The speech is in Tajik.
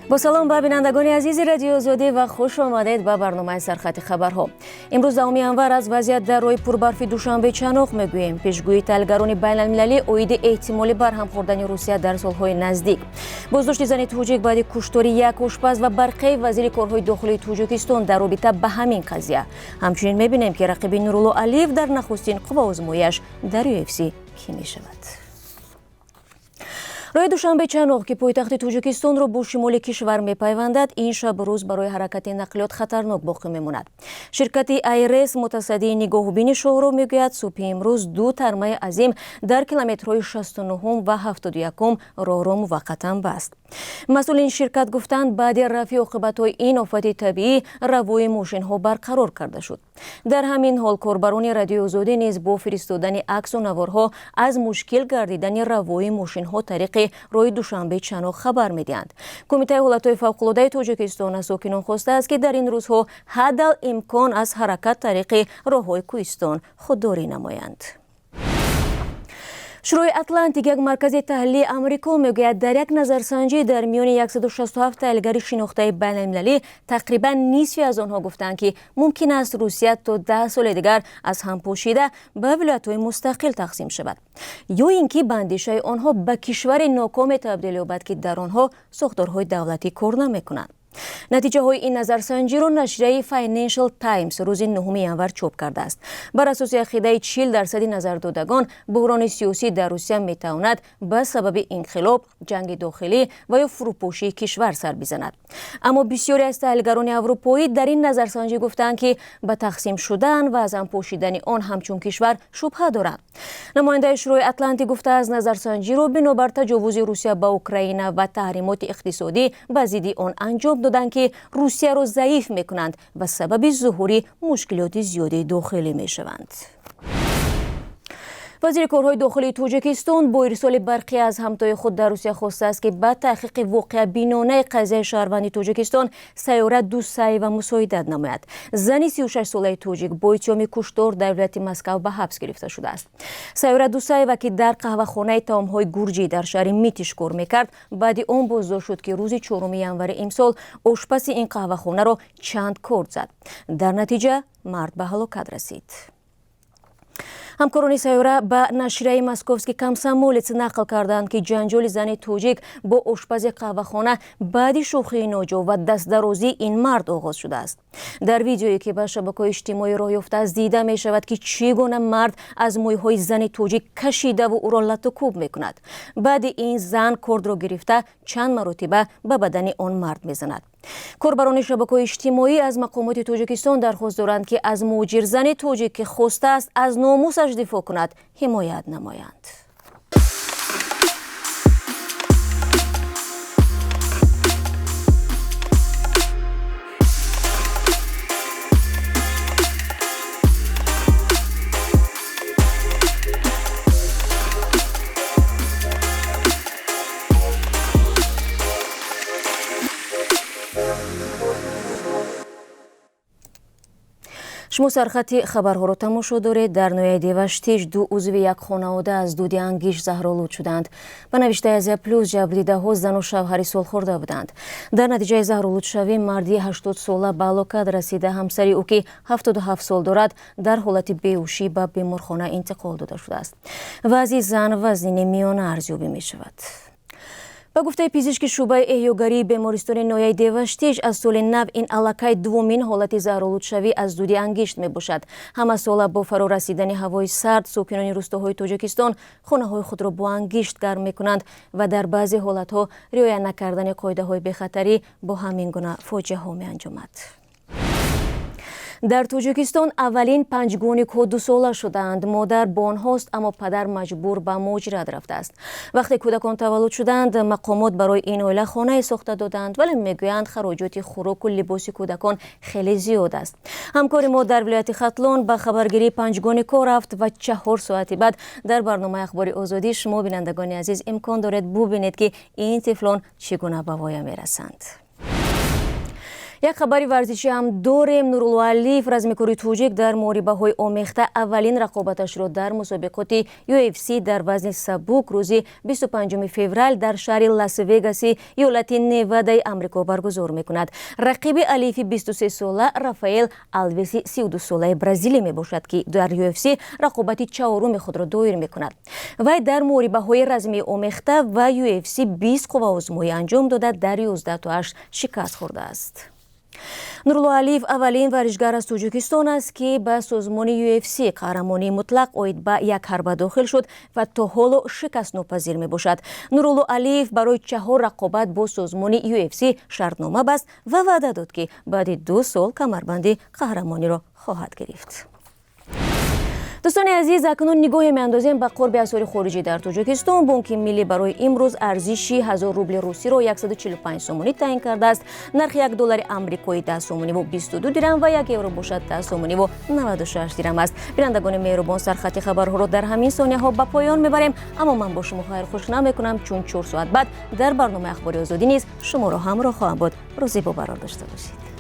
Бо салом ба бинандагони азизи Радиои Озодӣ ва хуш омадед ба барномаи Сархати хабарҳо. Имрӯз 10 январ аз вазъият дар роҳи пурбарфи Душанбе Чаноқ мегӯем. Пешгӯии таҳлилгарони байналмилалӣ оиди эҳтимоли барҳам хӯрдани Русия дар солҳои наздик. Боздошти зани тоҷик баъди куштори як ошпаз ва барқияи вазири корҳои дохилии Тоҷикистон дар робита ба ҳамин қазия. Ҳамчунин мебинем, ки рақиби Нурулло Алиев дар нахустин қувваозмояш дар UFC кӣ мешавад. Роҳи Душанбе Чаноқ, ки пойтахти Тоҷикистонро бо шимоли кишвар мепайвандад, ин шабу рӯз барои ҳаракати нақлиёт хатарнок боқӣ мемонад. Ширкати АйРС, мутасаддии нигоҳубини шоҳроҳ, мегӯяд, субҳи имрӯз ду тармаи азим дар километрҳои 69 ва 71 роҳро муваққатан баст. Масъулини ширкат гуфтанд, баъди рафъи оқибатҳои ин офати табиӣ равои мошинҳо барқарор карда шуд. Дар ҳамин ҳол корбарони Радиои Озодӣ низ бо фиристодани аксу наворҳо аз мушкил гардидани равои мошинҳо тариқи роҳи Душанбе Чаноқ хабар медиҳанд. Кумитаи ҳолатҳои фавқулодаи Тоҷикистон аз сокинон хостааст, ки дар ин рӯзҳо ҳаддал имкон аз ҳаракат тариқи роҳҳои кӯҳистон худдорӣ намоянд. Шӯрои Атлантик, як маркази таҳлилии Амрико, мегӯяд, дар як назарсанҷӣ дар миёни 167 таҳлилгари шинохтаи байналмилалӣ тақрибан нисфи аз онҳо гуфтанд, ки мумкин аст Русия то 10 соли дигар аз ҳам пошида ба вилоятҳои мустақил тақсим шавад, ё ин ки ба андешаи онҳо ба кишвари нокоме табдил ёбад, ки дар онҳо сохторҳои давлатӣ кор намекунанд. Натиҷаҳои ин назарсанҷиро нашрияи Financial Times рӯзи 9 январ чоп кардааст. Бар асоси ақидаи 40% назардодагон, буҳрони сиёсӣ дар Русия метавонад ба сабаби инқилоб, ҷанги дохилӣ ва ё фурӯпошии кишвар сар бизанад. Аммо бисёре аз таҳлилгарони аврупоӣ дар ин назарсанҷӣ гуфтанд, ки ба тақсим шудан ва аз ҳам пошидани он ҳамчун кишвар шубҳа доранд. Намояндаи Шӯрои Атлантик гуфтааст, назарсанҷиро бинобар таҷовузи Русия ба Украина ва таҳримоти иқтисодӣ ба зидди он анҷом доданд, ки Русияро заиф мекунанд ва сабаби зуҳури мушкилоти зиёди дохилӣ мешаванд. Вазири корҳои дохилии Тоҷикистон бо ирсоли барқӣ аз ҳамтои худ дар Русия хостааст, ки ба таҳқиқи воқеабинонаи қазияи шаҳрванди Тоҷикистон Сайёра Дусаева мусоидат намояд. Зани 36-солаи тоҷик бо иттиҳоми куштор дар вилояти Москав ба ҳабс гирифта шудааст. Сайёра Дусаева, ки дар қаҳвахонаи таомҳои гурҷӣ дар шаҳри Митиш кор мекард, баъди он боздошт шуд, ки рӯзи 4 январи имсол ошпази ин қаҳвахонаро чанд корд зад. Дар натиҷа мард ба ҳалокат расид. Ҳамкорони Сайёра ба нашрияи «Московский комсомолец» нақл карданд, ки ҷанҷоли зани тоҷик бо ошпази қаҳвахона баъди шӯхии ноҷо ва дастдарозии ин мард оғоз шудааст. Дар видеое, ки ба шабакаҳои иҷтимоӣ роҳ ёфтааст, дида мешавад, ки чӣ гуна мард аз мӯйҳои зани тоҷик кашидаву ӯро лату кӯб мекунад. Баъди ин зан кордро гирифта чанд маротиба ба бадани он мард мезанад. Корбарони шабакаҳои иҷтимоӣ аз мақомоти Тоҷикистон дархост доранд, ки аз муҳоҷирзани тоҷик, ки хостааст аз номусаш дифоъ кунад, ҳимоят намоянд. Шумо сархати хабарҳоро тамошо доред. Дар ноҳияи Деваштич ду узви як хонавода аз дуди ангишт заҳролуд шуданд. Ба навиштаи Азия Плюс, ҷабрдидаҳо зану шавҳари солхӯрда буданд. Дар натиҷаи заҳролудшавӣ марди 80-сола ба ҳалокат расида, ҳамсари ӯ, ки 77 сол дорад, дар ҳолати беҳушӣ ба беморхона интиқол дода шудааст. Вазъи зан вазнини миёна арзёбӣ мешавад. Ба гуфтаи пизишки шӯъбаи эҳёгарии бемористони ноҳияи Деваштич, аз соли нав ин аллакай дуввумин ҳолати заҳролудшавӣ аз дуди ангишт мебошад. Ҳамасола бо фаро расидани ҳавои сард сокинони рӯстоҳои Тоҷикистон хонаҳои худро бо ангишт гарм мекунанд ва дар баъзе ҳолатҳо риоя накардани қоидаҳои бехатарӣ бо ҳамин гуна фоҷиаҳо меанҷомад. Дар Тоҷикистон аввалин панҷгоникҳо дусола шудаанд. Модар бо онҳост, аммо падар маҷбур ба муҳоҷират рафтааст. Вақте кӯдакон таваллуд шуданд, мақомот барои ин оила хонае сохта доданд, вале мегӯянд, хароҷоти хӯроку либоси кӯдакон хеле зиёд аст. Ҳамкори мо дар вилояти Хатлон ба хабаргирии панҷгоникҳо рафт ва 4 соати баъд дар барномаи Ахбори Озодӣ шумо, бинандагони азиз, имкон доред бубинед, ки ин тифлон чӣ гуна ба воя мерасанд. Як хабари варзишӣ ҳам дорем. Нурулло Алиев, размикори тоҷик дар муҳорибаҳои омехта, аввалин рақобаташро дар мусобиқоти UFC дар вазни сабук рӯзи 25 феврал дар шаҳри Лас-Вегаси иёлати Невадаи Амрико баргузор мекунад. Рақиби Алиеви 23-сола Рафаэл Алвеси 32-солаи Бразилия мебошад, ки дар UFC рақобати чаҳоруми худро доир мекунад. Вай дар муҳорибаҳои размии омехта ва UFC 20 қувваозмоӣ анҷом дода, дар 11 тоаш шикаст хӯрдааст. Нурулло Алиев аввалин варзишгар аз Тоҷикистон аст, ки ба созмони UFC, қаҳрамонии мутлақ оид ба як ҳарба, дохил шуд ва то ҳоло шикастнопазир мебошад. Нурулло Алиев барои чаҳор рақобат бо созмони UFC шартнома баст ва ваъда дод, ки баъди 2 сол камарбанди қаҳрамониро хоҳад гирифт. Дӯстони азиз, акнун нигоҳе меандозем ба қурби асъори хориҷӣ дар Тоҷикистон. Бонки миллӣ барои имрӯз арзиши 1000 рубли русиро 145 сомонӣ таъин кардааст. Нархи 1 доллари амрикоӣ 10 сомониву 22 дирам ва 1 евро бошад 10 сомониву 96 дирам аст. Бинандагони меҳрубон, сархати хабарҳоро дар ҳамин сонияҳо ба поён мебарем, аммо ман бо шумо хайрхуш намекунам, чун 4 соат баъд дар барномаи Ахбори Озодӣ низ шуморо ҳамроҳ хоҳам буд. Рӯзи бобарор дошта бошед.